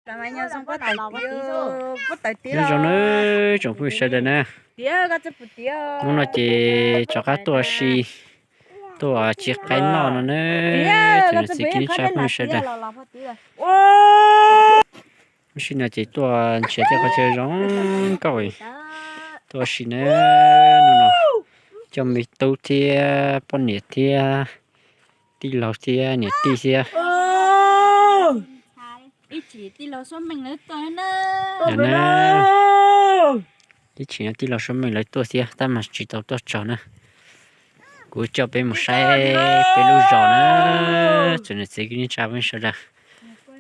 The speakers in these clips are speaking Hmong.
Nyob zoo nawb tsoom phooj ywg sawv daws na. Hnub no ces rov qab tuaj ua si, tuaj ua si qaib noj no na. Tsoom niam txiv kwv tij neej tsa phooj ywg sawv daws, ua si no ces tuaj nrhiav tej qhov chaw zoo nkauj tuaj ua si na. Hnub no coj me tub thiab poj niam thiab tij laug thiab niam tij thiab. Ib chim no tij laug Suab Meej lawv tuaj thiab tab mas tsis tau tuaj txog na. Kuv coj peb mus saib peb lub zos na. Tsoom niam txiv kwv tij neej tsa phooj ywg sawv daws,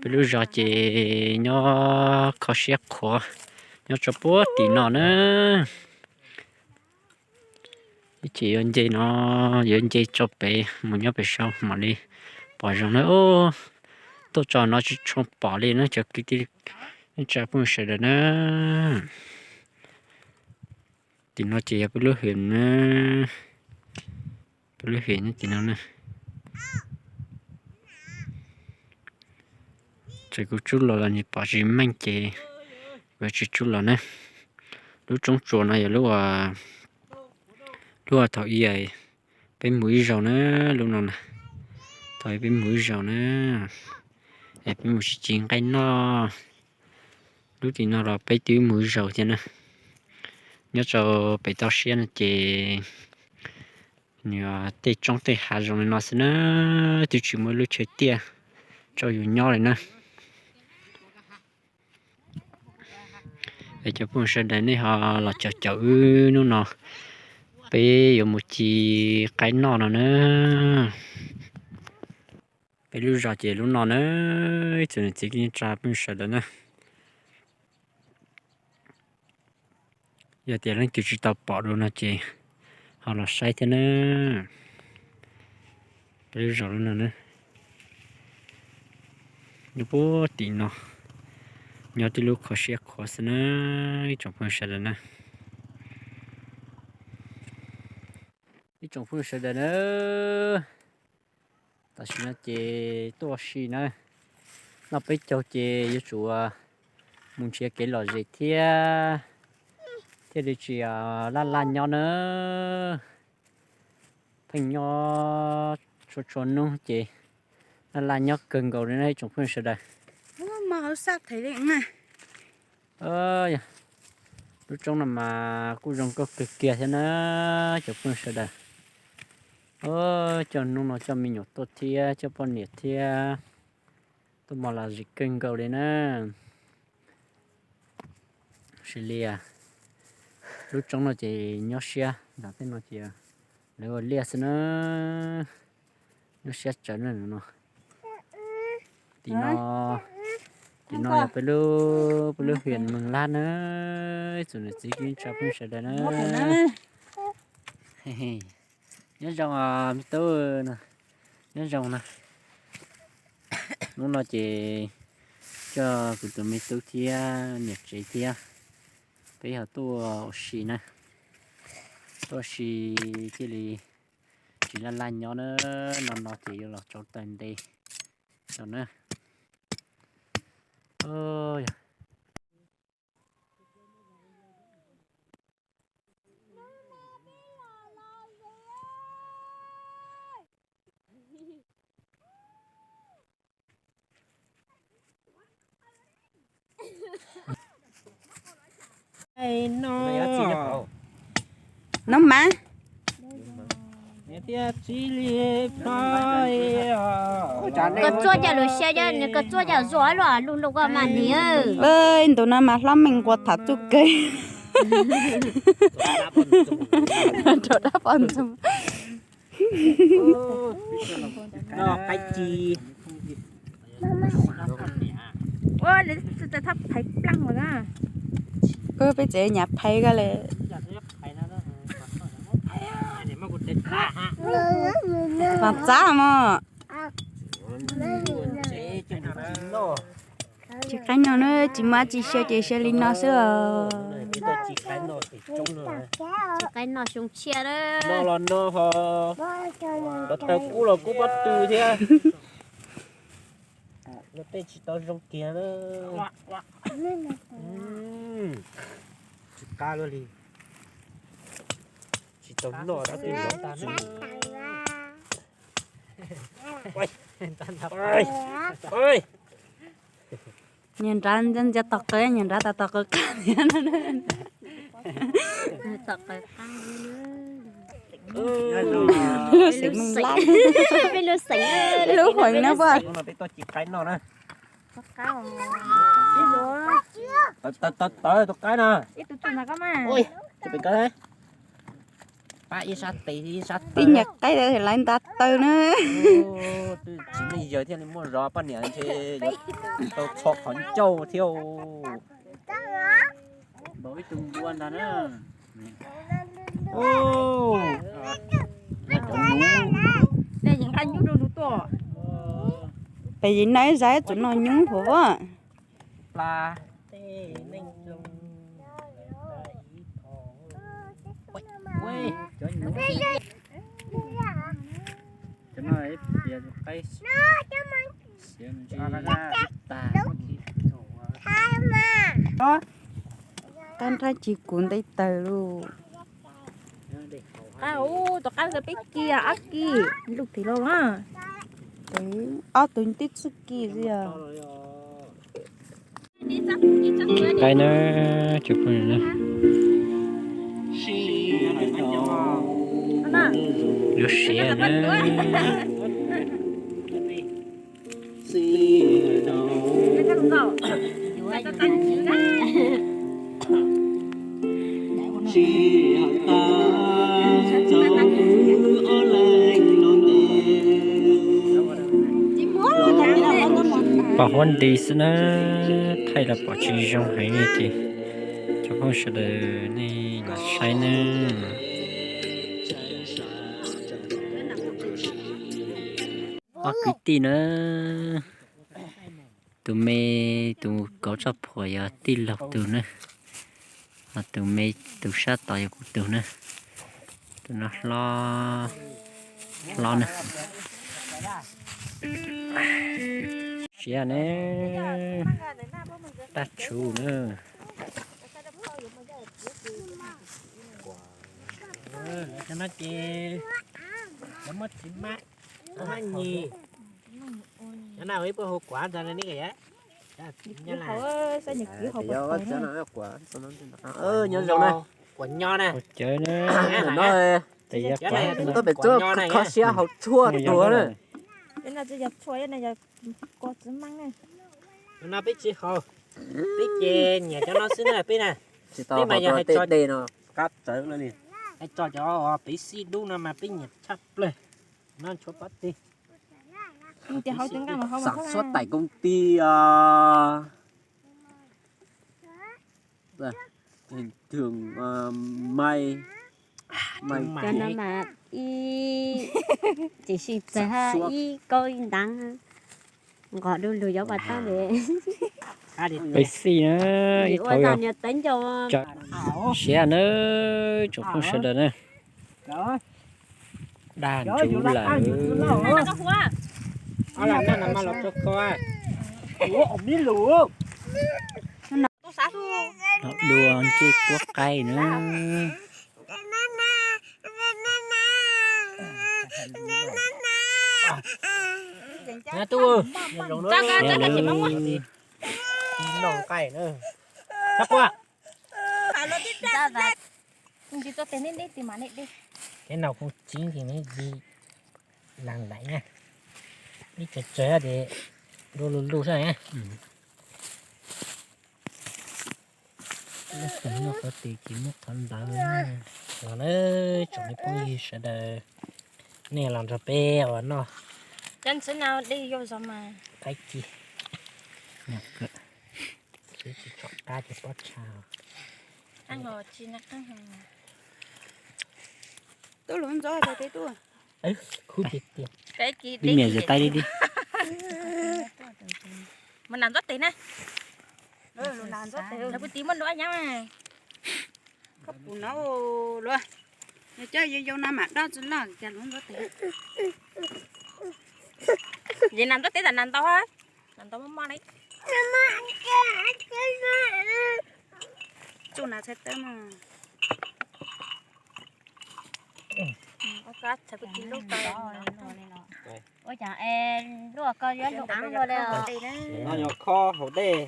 peb lub zos ces nyob kho siab qhuav, nyob rau puag tim no na. Ib chim yuav nce no, yuav nce rau pem mus nyob pem saud mam li pom zoo na. Tuaj txog no tsis tshua pom li na cov kwv tij neej tsa phooj ywg sawv daws na. Tim no ces yog peb lub hwm na, peb lub hwm nyob tim no na. Txawm kuv tsuj los los nws pom tsis meej ces kuv tsis tsuj los na. Lub roob tsuas no yog lub, lub thaum ub peb mus ib zaug na, lub no na. Thaum ub peb mus ib zaug na, es peb mus sib ci nqaij noj. Lub tim no los peb twb mus ib zaug thiab na. Nyob rau pem toj siab no ces nws tej roob tej hav zoo li no xwb na, twb tsis muaj lub chaw tiaj rau yus nyob li na. Es cov phooj ywg sawv daws nej ho los caum caum wb, hnub no peb yuav mus ci qaib noj no na. Peb lub zos ces lub no na, ib tsoom niam txiv kwv tij neej tsa phooj ywg sawv daws na. Yog tias leej twg tsis tau pom dua no ces ho los saib thiab na. Peb lub zos lub no na, nyob puag tim no, nyob tib lub qhov siab qhuav xwb na, ib tsoom phooj ywg sawv daws na. Ib tsoom phooj ywg sawv daws na, tam sim no ces tuaj ua si na, noj peb caug ces yuav tsum mus nrhiav kev lom zem thiab, thiaj li tsis laj laj nyob na. Pheej nyob txhua txhua hnub ces laj laj nyob kawg nkaus li na ib tsoom phooj ywg sawv daws. Lub roob no mas kuj zoo nkauj kawg kiag thiab na cov phooj ywg sawv daws. Coj hnub no coj me nyuam tuaj thiab coj poj niam thiab tuaj mos lom zem kawg nkaus li na. Sis li lub roob no ces nyob siab nram tej no ces lawv ua liaj xwb na, nyob siab tsawv na no. Tim no, tim no yog peb lub, peb lub hwm Moos Lab na, ib tsoom niam txiv kwv tij neej tsa phooj ywg sawv daws na. Nyob zoo me tub, nyob zoo na. Hnub no ces coj kuv tus me tub thiab niam tsev thiab peb ho tuaj ua si na, tuaj ua si thiaj li tsis laj laj nyob na, no no ces yuav los tsau taws nte no na. No mas, koj txuaj cas lus xya, koj txuaj cas zuaj luaj lug lug koj mas niam. Ntu no mas hlob meej nquas tham txuj kawg. Rau dab poj ntxoog. Peb tsev nyam phais koj le. Mas txab mog. Tsis qaib no na, tsis muaj tsis xyaw ces xyaw li no xwb os. Tsis qaib no xyoo tshiab na. Los no ho, los taw kub los kub pob tw thiab. Luag tej tsis tau zoo kiag na. Tsis qab luaj li. Tsis tau noj dab tsi los tsis. Niag nrad ntsia tos qawv, niag nrad tas tos qawv qab thiab. Tos qawv qab. Lub xeem Meej Lab. Lub xeem na puas. Tawv tawv tawv tus qaib na. Pab ib sab tes ib sab tes. Tib niag qaib lawv nta taw na. Tsis muaj yawg thiaj li muaj zov, poj niam ntshe yuav tau txho qhov ncauj thiab. Peb yim na ib zag tsuas noj nyub hov. Qab nrhab ci kuv ntev tawg lauj. Qab ub, tus qab xwb peb kis ob kis luj tim los na. Ob tug tib txhub kis xwb yog. Qaib na, cov phooj ywg na. Yuav siav na. Pom huab nti xwb na, thaij los pom tsis zoo heev li ces cov phooj sawv daws nej lam saib na. Ob kwv tij na, tus me tus kauv tsoj phuam yog tij laug tus na, ho tus me tus sab tod yog kuv tus na. Tus no hlob, hlob na. Siav ne, dab tshuv na. Cov no ces lawv muab txiv mab, mab nyis. Cov no ib puas hu kuav ntawd ne. Nyob zoo na. Kuav nyo na. Tes yog kuav, kho siab hauv tshuaj tuag na. Cov no peb tsis haus, peb ces nyiam cov no xwb na peb na. Peb mas yog hais tso, hais tso cov piv xij dub no mas peb nyiam tshaj plaws. No tshuav pob teg. Sản xuất tại công ty, ờ, thường, ờ, may, may. Cov no mas ib, tsis sib txawg ib kauj ib ntav. Nqos du lug yuav pas tag li. Peb xij na, ib ua thaum tag yog niag teeb ncau. Siav na, tsoom phooj sawv daws na. Dag ntsuv lawm. Dua ncej puab qaib na. Noj qaib na. Tsis txoj tes nej deb, tis mas nej deb. Kev noj koob tseeb ces nej di lag nlaim na. Ib tsawg tsawg ces dua lug lug xwb na. Qhov tes ces muab qhov ntawd los na, tsoom phooj ywg sawv daws, nej los nrog peb ua noj. Cov ntxwv no dej yau zog mas qaib ci. Tsis tsom qab ces pob tshaj. Tub lub ntxob tau peb tuaj. Ib niam zam tais li li. Mus nas ntxob tes na. Lawv kuj tis muaj nruab nyab. Koj pum no luaj, nws coj yau yau no mam dob tsi loj cas lub ntxob tes. Yog nas ntxob tes tas nas ntau. Ntau maj maj li. Tsuj na txhais tawb no. Ua cas es luaj koj yuav lub av luaj li os. No yog khob haus dej.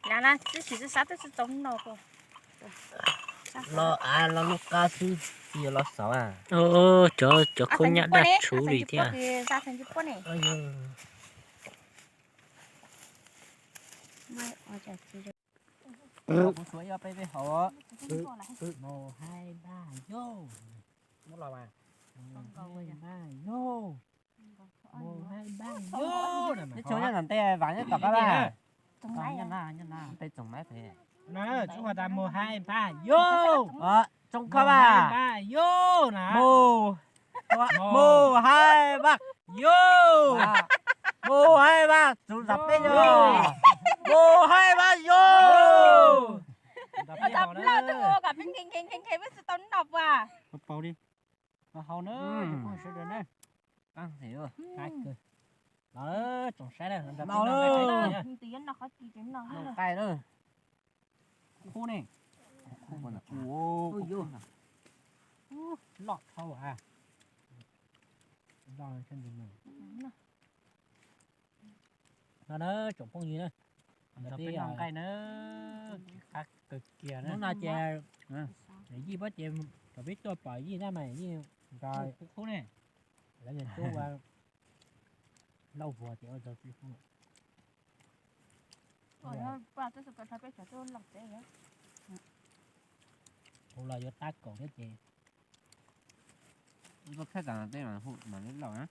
Las na tib si tib sab twb tsis tau noj. Los av los lub qab xwb, tsis yog los xauv. Cov, cov khaub nyaj daj tshuv li thiab. Kuv suav ib ob peb peb hauv. Mus haib npaj yau. Muab los mas. Mus haib npaj yau. Mus haib npaj yau. Neb tsoom nyob tom ntej vam nyob tom qab laj. Peb tsoom maiv pem. Tsuas hais tas mus haib npaj yau. Tsoom koj vaj. Mus, mus haib npaj yau. Mus haib npaj, tsuv zam peb yau. Mus haib npaj yau. Kom peb nqhis nqhis nqhis nqhis peb tsis tau noj puas. Haus na, phooj ywg sawv daws na. Los tsoom saib na, nqaij na. Khub ne. Loj dhau a. No na tsoom phooj ywg na, peb noj nqaij na, qab kawg kiag na. Hnub no ces Yij Pob ces kom peb tuaj pom Yij na mas Yij nrog Khub ne, lawv yog tub ua lauj vuag ces ua tau txiv Khub. Hu los yuav tab kaum thiab ces. Tuaj khawb tas tej mas hu mam li lauj na.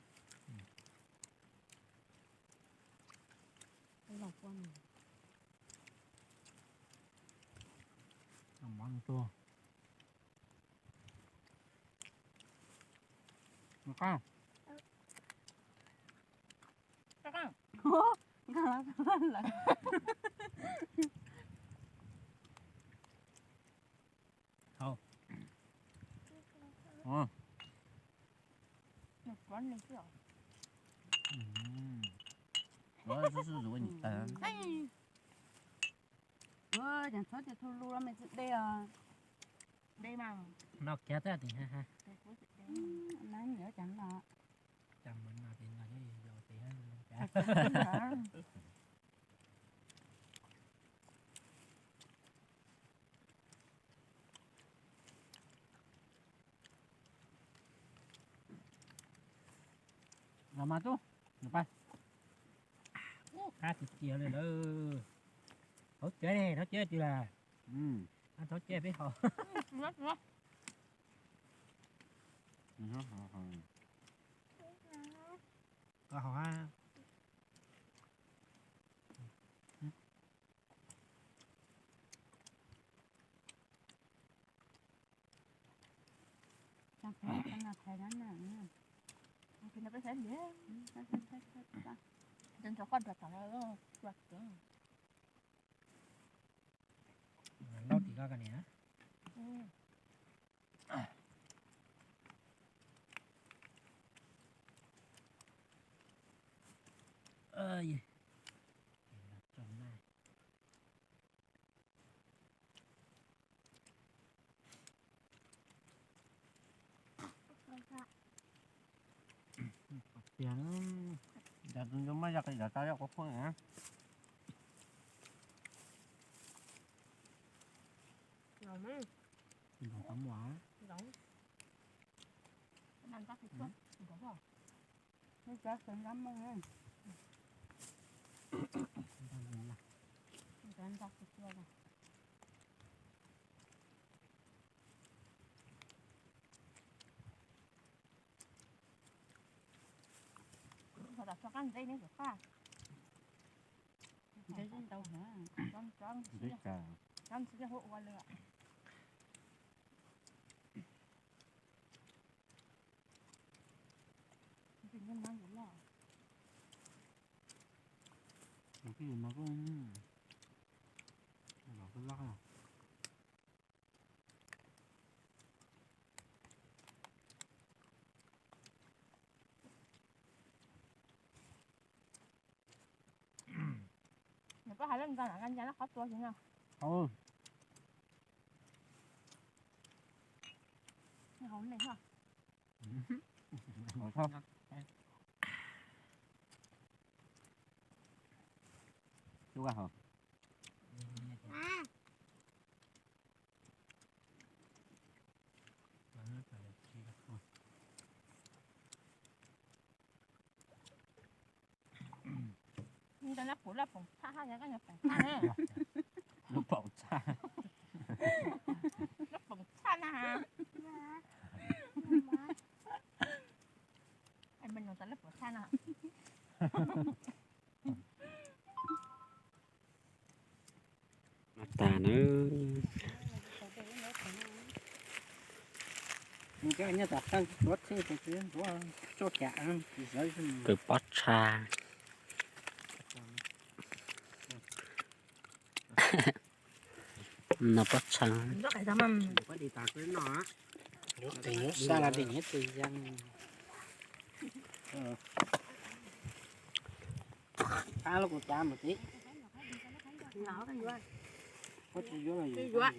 Hau. Txhob tias thu lu los mej tsis de os. No kiag tag tim ha ha. Nab nyiam cas no. Cas mus no tim no ces yau tim ha. Los mas tub, nws pab. Qab tiag tiag li lawm. Thauv ceb ne, thauv ceb tiag las. Thauv ceb peb haus. Koj haus ha. Lauj tim koj koj niam. Tiag, cov tus ncu muab zaj qis zov tau zaj quav khuab na. Koj hais lub nta lam nqa ncaj no qhov tua xwb no. Hau ne ho. Lub hau. Ntawm no kuv loj poom txhaj hab, yog koj nyuag poom txhaj ne. Lub poom txhaj. Lub poom txhaj na. Ai, me nyuam tas lub poom txhaj na. Tag na. Kws pob tshaj. No pob tshaj. Yuav tes yuav sa las tes nyiav tes ya. Qab lub kuv cav mus tib. Yuav tsis yuav los yuav.